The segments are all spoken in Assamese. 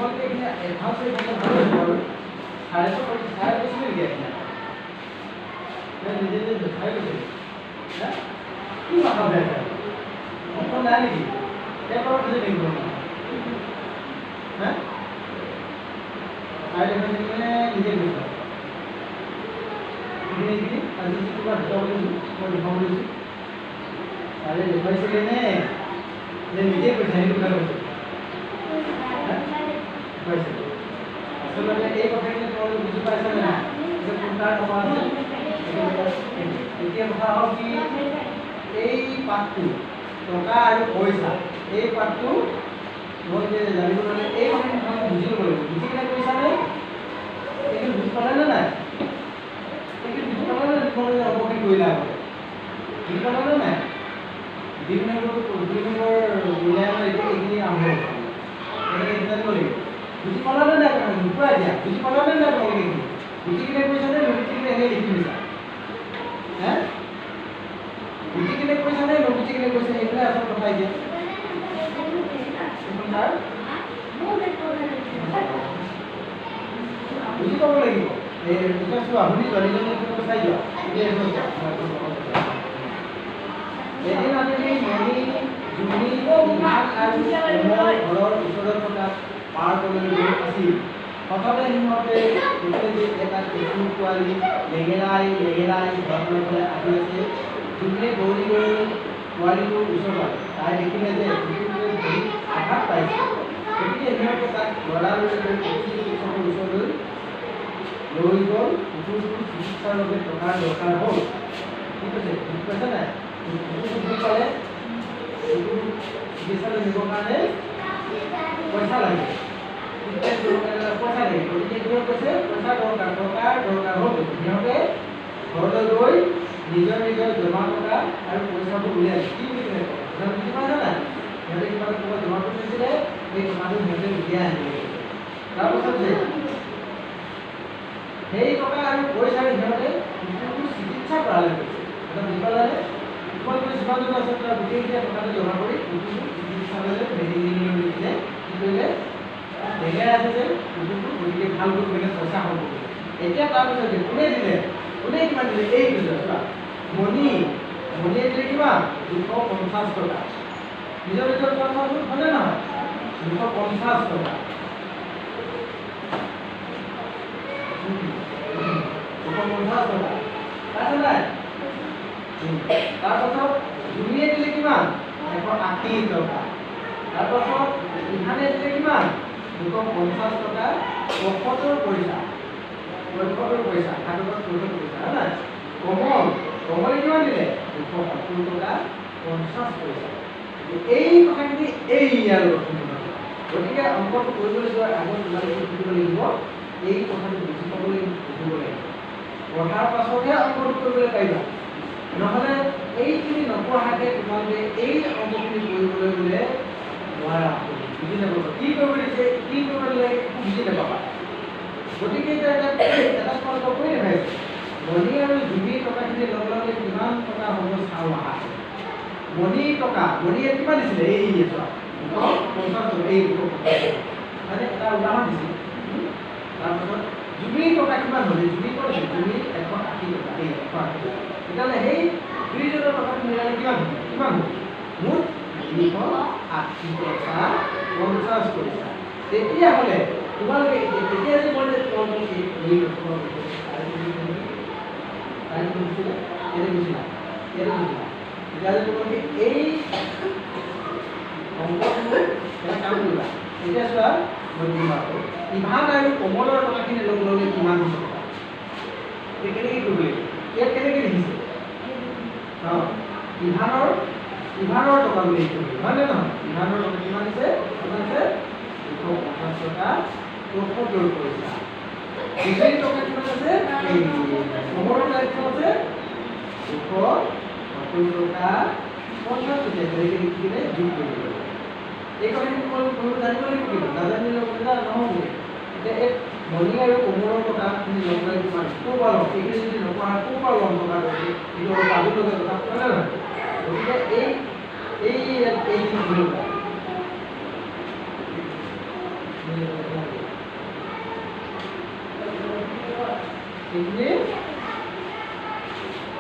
তোমালোকে এইখিনি এডভান্স হৈ থাকিলে ভাল হ'ব আৰু চাৰে কৈছে চাৰে কৈছিলে নেকি এইখিনি নিজে নিজে চাই কৈছিলে কি মাথা বেয়া অংক নাই নেকি পেপাৰত দিছে নেকি হা চাৰে দেখুৱাইছে মানে নিজে কৈছে এইখিনি আজি কিবা দেখুৱাব দিছোঁ মই দেখুৱাব দিছোঁ চাৰে দেখুৱাইছিলে নে যে নিজে কৈছে সেইটো কথা কৈছে দেখুৱাইছিলে আচলতে এই কথাখিনি তোমালোকে বুজি পাইছা নে নাই যে কোনটাৰ টকা আছে। এতিয়া কথা হ'ল কি এই পাঠটো টকা আৰু পইচা এই পাঠটো তোমালোকে জানিব হ'লে এই কথাখিনি তোমালোকে বুজি ল'ব লাগিব। বুজি কিনে কৰিছানে? এইখিনি বুজি পালা নে নাই? এইখিনি বুজি পালা নে তোমালোকে অংকখিনি কৰিলা আগতে বুজি পালা নে নাই? দুই নম্বৰ মূল্যায়নৰ এতিয়া এইখিনি আৰম্ভ হ'ব এনেকৈ জানিব লাগিব। বুজি পালা নে নাই কথাখিনি নোপোৱা এতিয়া বুজি পালা নে নাই তোমালোকে এইখিনি বুজি কিনে কৰিছা নে নুবুজি কিনে এনেই লিখি দিছা? হে বুজি কিনে কৈছা নে নুবুজি কিনে কৈছা? সেইটোহে আচল কথা। এতিয়া বুজি পাব লাগিব। এই এতিয়া চোৱা শুনি যোৱা নিজৰ নিজৰ চাই যোৱা। এদিন আবেলি মণি জুমি ইভান আৰু কোমল ঘৰৰ ওচৰত থকা পাৰ্কলৈ গৈ আছিল। হঠাতে সিহঁতে দেখিলে যে এটা কেঁচু পোৱালি লেঙেৰাই লেঙেৰাই ঘৰখনৰ ফালে আহি আছে। জুমিয়ে দৌৰি গৈ পোৱালিটোৰ ওচৰ পালে। তাই দেখিলে যে কুকুৰটোৱে ভৰিত আঘাত পাইছে। গতিকে সিহঁতে তাক লৰালৰিকৈ পশু চিকিৎসকৰ ওচৰলৈ লৈ গ'ল। কুকুৰটোৰ চিকিৎসাৰ বাবে টকাৰ দৰকাৰ হ'ল। ঠিক আছে, বুজি পাইছা নাই? কুকুৰটো দুখ পালে কুকুৰটোক চিকিৎসালয় নিবৰ কাৰণে পইচা লাগে, ট্ৰিটমেণ্ট কৰিবৰ কাৰণে পইচা লাগে। গতিকে কি কৈছে পইচা দৰকাৰ, টকাৰ দৰকাৰ হ'ল। সিহঁতে ঘৰলৈ গৈ নিজৰ নিজৰ জমা টকা আৰু পইচাবোৰ উলিয়াই কি বুলি ক'লে বুজি পাইছা নাই? সিহঁতে কিবা এটা ক'ৰবাত জমা কৰি থৈছিলে, সেই টকাটো সিহঁতে উলিয়াই আনিলে। তাৰপাছত যে সেই টকা আৰু পইচাৰে সিহঁতে কুকুৰটোৰ চিকিৎসা কৰালে। কৈছে এটা বুজি পালানে? তোমালোকে যিমানজন আছে তাৰ গোটেইকেইটা টকাটো জমা কৰি কুকুৰটোক চিকিৎসালয়লৈ মেডিকেললৈ লৈ কিনে কি কৰিলে, লেঙেৰাই আছে যে কুকুৰটো, গতিকে ভাল কৰিব কিনে পইচা হ'ব। এতিয়া তাৰপিছত কোনে দিলে, কোনে কিমান দিলে? এই চোৱা মণি, মণিয়ে দিলে কিমান? 250 টকা। নিজৰ নিজৰ চোৱাচোন হয়নে নহয়? 250 টকা, 250 টকা পাইছে নাই? তাৰপাছত জুমিয়ে দিলে কিমান? 180 টকা। তাৰপাছত ইভানে দিলে কিমান? 250 টকা 75 পইচা, 75 পইচা, 7 টকা 75 পইচা হয় নাই? কমল, কমলে কিমান দিলে? 270 টকা 50 পইচা। এই কথাখিনি এই ইয়াৰ গতিকে অংকটো কৰিবলৈ যোৱাৰ আগত তোমালোকে কি কৰিব লাগিব? এই কথাটো বুজি পাব লাগিব, বুজিব লাগিব। পঢ়াৰ পাছতহে অংকটো কৰিবলৈ পাৰিবা। নহ'লে এইখিনি নপঢ়াকে তোমালোকে এই অংকখিনি কৰিবলৈ গ'লে নোৱাৰা, বুজি নাপাবা কি কৰিব দিছে, কি কৰিব লাগে একো বুজি নাপাবা। গতিকে এতিয়া এটা তোমালোকক কৰি দেখাইছে মণি আৰু জুমিৰ টকাখিনি লগ লগালে কিমান টকা হ'ব চাওঁ আহা। মণি টকা, মণিয়ে কিমান দিছিলে? এই চোৱা 250 টকা, এই 250 মানে এটা উদাহৰণ দিছিল। তাৰপাছত জুমিৰ টকা কিমান হ'ল? জুমি ক'ত আছে? জুমি 180 টকা, এই 180 টকা। তেতিয়াহ'লে সেই দুইজনৰ টকাটো মিলালে কিমান হ'ব? কিমান হ'ব? মুঠ 380 টকা 50 পইচা। তেতিয়াহ'লে তোমালোকে এতিয়া যে মই তোমালোকে এই তেতিয়াহ'লে তোমালোকে এই অংকটো এটা কাম কৰিবা। এতিয়া চোৱা মই দিম আকৌ ইভান আৰু কমলৰ টকাখিনি লগ লগালে কিমান হ'ব টকা? কেনেকৈ কৰিব লাগিব? ইয়াত কেনেকৈ লিখিছে? অঁ, ইভানৰ টকা বুলি লিখিব লাগিব হয় নে নহয়? ইভানৰ টকা কিমান দিছে? কিমান আছে? 250 টকা 74 পইচা। জুমিৰ টকা কিমান আছে? এই কমলৰ টকা কিমান আছে? 270 টকা 50 পইচা। তেনেকৈ লিখি কিনে যোগ কৰিব লাগিব। এই কথাখিনি তোমালোকে পঢ়িব জানিব লাগিব, কিন্তু নাজানিলে কথা নহ'ব। এতিয়া এই মণি আৰু কোমলৰ টকাখিনি লগ লগাই কিমান ক'ৰ পৰা ল'ম? এইখিনি যদি নপঢ়া ক'ৰ পৰা ল'ম টকাটো? এইটো অলপ লাজো লগা কথা হয় নে নহয়? গতিকে এই এই এইখিনি ধৰি লোৱা। এইখিনি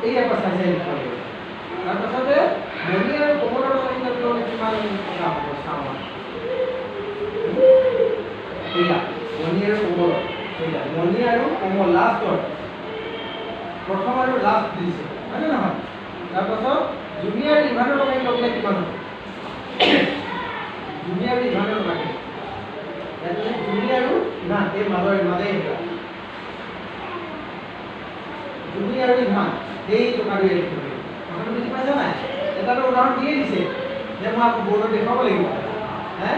এই ইয়াৰ পৰা চাই চাই লিখিব লাগিব। তাৰপাছতে মণি আৰু কমলৰ টকাখিনি লগ কিমান টকা হ'ব চাওঁ। এইয়া মণি আৰু কমলৰ, এইয়া মণি আৰু কমল লাষ্টৰ প্ৰথম আৰু লাষ্ট দিছে, হয়নে নহয়? তাৰপাছত জুমি আৰু ইভানৰ টকাখিনি লগ লাগিলে কিমান হ'ব? জুমি আৰু ইভানৰ টকাখিনি ইয়াত জুমি আৰু ইভান এই মাজৰ মাজে জুমি আৰু ইভান এই টকাটো ইয়াত লিখিব লাগিব। কথাটো বুজি পাইছা নাই? এটাতো উদাহৰণ দিয়ে দিছে যে মই আকৌ বৰ্ডত দেখুৱাব লাগিব। হে,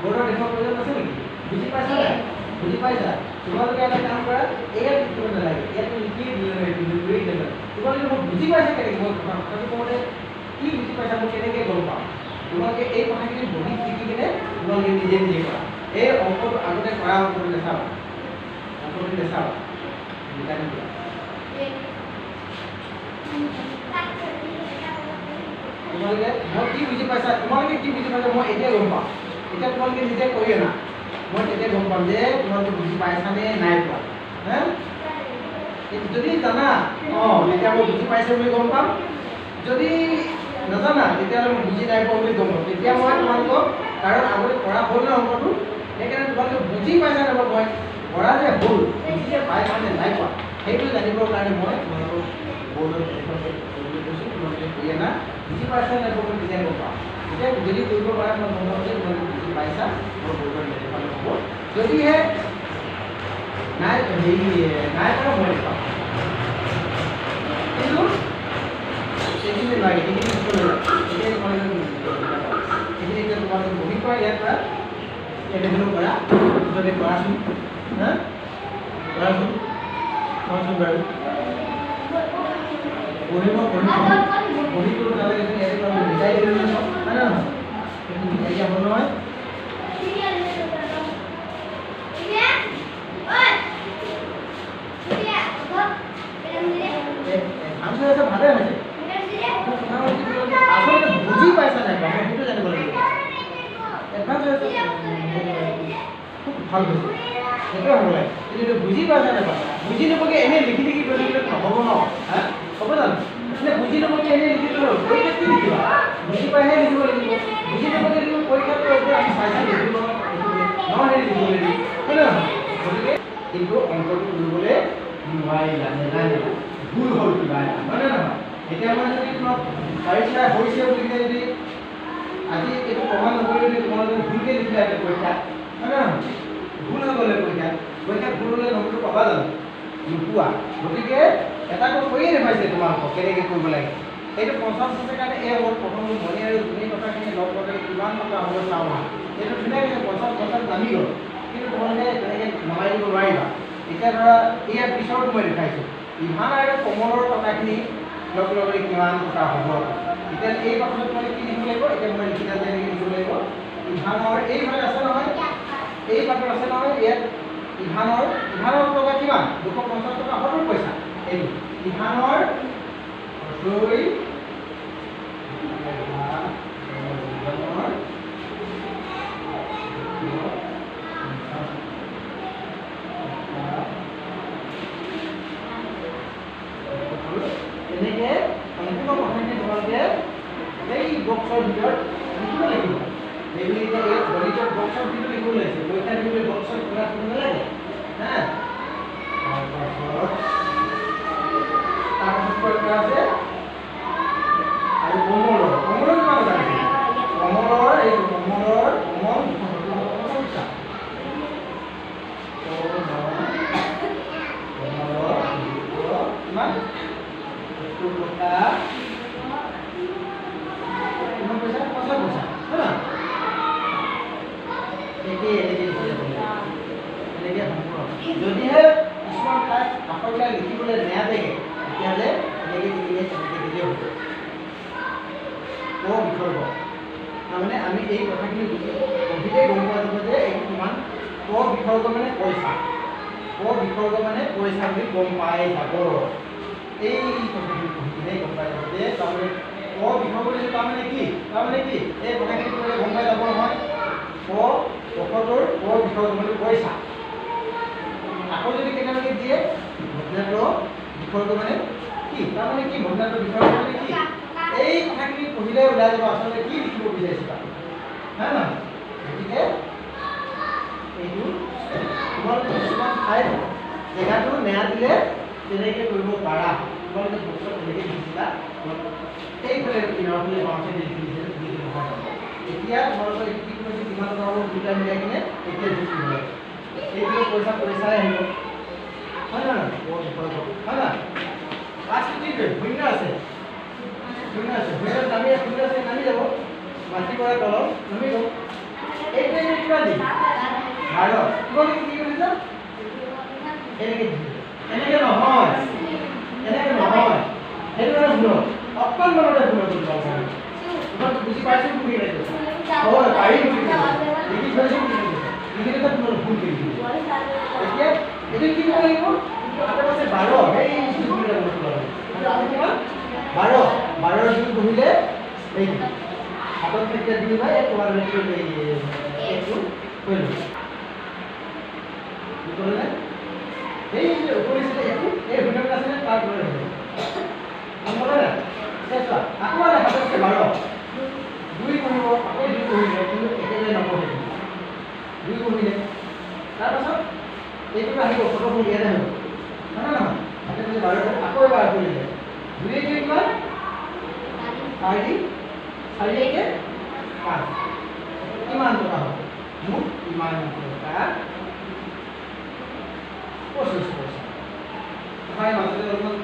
বৰ্ডত দেখুৱাব প্ৰয়োজন আছে নেকি? বুজি পাইছা নাই? বুজি পাইছা? তোমালোকে এটা কাম কৰা, ইয়াত লিখিব নালাগে, ইয়াত লিখিয়ে দিলে দিলে। তোমালোকে মই বুজি পাইছা কেনেকৈ? মই কথাটো কওঁতে কি বুজি পাইছা মই কেনেকৈ গম পাম? তোমালোকে এই কথাখিনি বহীত লিখি কিনে তোমালোকে নিজে নিজে কৰা। এই অংকটো আগতে কৰা অংকটো নাচাবা, অংকটো নাচাবা, মিলাই নিদিয়া। তোমালোকে মই কি বুজি পাইছা, তোমালোকে কি বুজি পাইছা মই এতিয়া গম পাম। এতিয়া তোমালোকে নিজে কৰি আনা, মই তেতিয়া গম পাম যে তোমালোকে বুজি পাইছানে নাই পোৱা। হা, যদি জানা অঁ তেতিয়া মই বুজি পাইছে বুলি গম পাম, যদি নাজানা তেতিয়াহ'লে মই বুজি নাই পোৱা বুলি গম পাম। তেতিয়া মই তোমালোকক, কাৰণ আগতে কৰা হ'ল ন অংকটো, সেইকাৰণে তোমালোকে বুজি পাইছা নাই মই কৰা যে হ'ল, বুজি যে পাইছানে নাই পোৱা সেইটো জানিবৰ কাৰণে মই তোমালোকক বৰ্ডত কৰিবলৈ কৈছোঁ। তোমালোকে কৰি আনা, বুজি পাইছা নাই পোৱা মই তেতিয়া গম পাম। তেতিয়া যদি কৰিব পাৰা মই গম পাম যে তোমালোকে বুজি পাইছা, মই বৰ্ডত নেদেখালে হ'ব। যদিহে নাই হেৰি নাই পৰা মই দেখুৱাম, কিন্তু সেইখিনি লাগে, সেইখিনি পিছলৈ এতিয়া তোমালোকে সেইখিনি এতিয়া তোমালোকে বহি কৰা, ইয়াৰ পৰা এনেধৰণৰ কৰা, পিছতে কৰাচোন। হা, কৰাচোন, কৰাচোন বাৰু। পঢ়িব পঢ়িব বহি কৰিব নালাগে, ইয়াতে মিলাই দিলোঁ নহয়, হয় নে নহয়? সেইটো মিলাই দিয়া হ'ল নহয়। ভালে ভালে হৈছে। আচলতে বুজি পাইছা নাই মই সেইটো জানিব লাগিব। এডভান্স হৈ আছে, খুব ভাল হৈছে, সেইটোৱে হ'ব লাগে। কিন্তু এইটো বুজি পাইছা নাই বুজি নোপোৱাকৈ এনেই লিখি লিখি গৈ থাকিলে নহ'ব ন। হা, হ'ব জানো? এনে বুজি নোপোৱাকৈ এনেই লিখি গ'লে পৰীক্ষাত কি লিখিবা? বুজি পাইহে লিখিব লাগিব। বুজি নোপোৱাকৈ লিখিব পৰীক্ষাত আমি চাই চাই লিখিব নহয়, লিখিব লাগিব, হয় নে নহয়? গতিকে কিন্তু অংকটো কৰিবলৈ নোৱাৰিলা, নেজানিলা, ভুল হ'ল কিবা এটা, হয় নে নহয়? এতিয়া মই যদি তোমাক পৰীক্ষা হৈছে বুলি কিনে যদি আজি এইটো প্ৰমাণ নকৰি যদি তোমালোকে ভুলকৈ লিখিলা এতিয়া পৰীক্ষাত, হয় নে নহয়? ভুল হৈ গ'লে পৰীক্ষাত, পৰীক্ষাত ভুল হ'লে নম্বৰটো পাবা জানো? নোপোৱা। গতিকে এটা কৰিয়ে দেখুৱাইছে তোমালোকক কেনেকৈ কৰিব লাগে। সেইটো 50 আছে কাৰণে এই হ'ল প্ৰথম মণি আৰু জুমি টকাখিনি লগ লগাই কিমান টকা হ'ব চাওঁ আহা। সেইটো ধুনীয়াকৈ 50 50 নামি গ'ল, কিন্তু তোমালোকে তেনেকৈ নমাই দিব নোৱাৰিবা। এতিয়া ধৰা ইয়াৰ পিছৰটো মই দেখাইছোঁ, ইভান আৰু কমলৰ টকাখিনি লগ লগাই কিমান টকা হ'ব। এতিয়া এই কথাটো তোমালোকে কি লিখিব লাগিব? এতিয়া মই লিখি দিয়া যেনেকৈ লিখিব লাগিব, ইভানৰ এইফালে আছে নহয়, এই পাতত আছে নহয়, ইয়াত ইভানৰ, ইভানৰ টকা কিমান? 250 টকা 70 পইচা। এইটো ইভানৰ দুই এনেকৈ সম্পূৰ্ণ কথাখিনি তোমালোকে এই বক্সৰ ভিতৰত লিখিব লাগিব। এইবুলি এতিয়া ইয়াত গণিতৰ বক্সৰ ভিতৰত লিখিব লাগিছে, পৰীক্ষা দিবলৈ বক্সত কিবা থাকিব নালাগে। হা, তাৰপাছত তাৰপাছত আছে আৰু কমলৰ, কমলৰ কিমান টকা আছে? কমলৰ এইটো কমলৰ, কমল 270 টকা পইচা। কমলৰ কিমান? 70 টকা কিমান পইচা? 50 পইচা। হা, একেই এনেকৈ লিখি যাব লাগিব, এনেকৈ সম্পূৰ্ণ। যদিহে কিছুমান ঠাইত আখৰবিলাক লিখিবলৈ নেয়াদেগে তেতিয়াহ'লে এনেকৈ লিখিলে তেনেকৈ দিলেই হ'ব। ক বিসৰ্গ, তাৰমানে আমি এই কথাখিনি বুজি পঢ়িলেই গম পোৱা যাব যে এইটো কিমান। ক বিসৰ্গ মানে পইচা, ক বিসৰ্গ মানে পইচা বুলি গম পাই যাব। এই কথাখিনি পঢ়ি কিনে গম পাই যাব যে তাৰমানে ক বিসৰ্গ দিছে, তাৰমানে কি? তাৰমানে কি? এই কথাখিনি পঢ়িলে গম পাই যাব নহয়। ক 75, ক বিসৰ্গ মানে পইচা। আকৌ যদি কেনেবাকৈ দিয়ে ভগ্নাংশ বিসৰ্গ মানে কি, তাৰমানে কি ভগ্নাংশ বিসৰ্গ মানে কি, এই কথাখিনি পঢ়িলে ওলাই যাব আচলতে কি লিখিব বিচাৰিছিলা, হয় নহয়? গতিকে এইটো তোমালোকে কিছুমান ঠাইত জেগাটো নেয়া দিলে তেনেকৈ কৰিব পাৰা। তোমালোকে বুকত তেনেকৈ লিখিছিলা, এইফালে কিনাৰফালে বাওঁ চাইডে লিখি দিছে নহয়। এতিয়া তোমালোকৰ এইটো কি কৰিছে, কিমান টকা হ'ব দুটা মিলাই কিনে এতিয়া যোগ কৰিব লাগে। এইটো পইচা পইচাই আহিব, হয় নহয়? হয় নহয়? লাষ্টটো কি কৰিম, শূন্য আছে, শূন্য আছে, শূন্য নামি, শূন্য আছে নামি যাব, মাটি পৰা তলত নামি গ'ল। এইটোৱে কিমান দিম, 12। তোমালোকে কি কৰিছা, এনেকৈ দিছে, এনেকৈ নহয়, এনেকৈ নহয়, সেইটো মানে ভুল হ'ল, অকণমানতে ভুল হ'ল। তোমালোকে বুজি পাইছোঁ বুলি কৈছে, হয় পাৰিম বুলি কৈছে, লিখি থৈছোঁ বুলি কৈছে, লিখিতে তোমালোকে ভুল কৰি দিছে। এতিয়া এইটো কি কৰিব লাগিব, হাতত আছে 12, সেই কিমান 12, 12 2 বহিলে এই হাতত থাকিলে 2 বাই এক তোমাৰ এইটো কৰিলোঁ, কি কৰিলে এই যে ওপৰিছিলে এইটো এই শূন্যটো আছিলে তাৰ দৰে হৈ গ'ল, গম পালে নাই? চোৱা আকৌ এটা হাতত আছে 12, 2 বহিব, আকৌ 2 বহিব, কিন্তু একেবাৰে নবহে, 2 বহিলে তাৰপাছত এইটো আহিব ফটোখন ইয়াতে আহিব, হয় নে নহয়? হাতত আছে 12, আকৌ এবাৰ কৰিলে 2 2 কিমান, 4 4 1 5, কিমান টকা হ'ব? মুঠ ইমান টকা 25 পইচা। হয় মাজতে অলপমান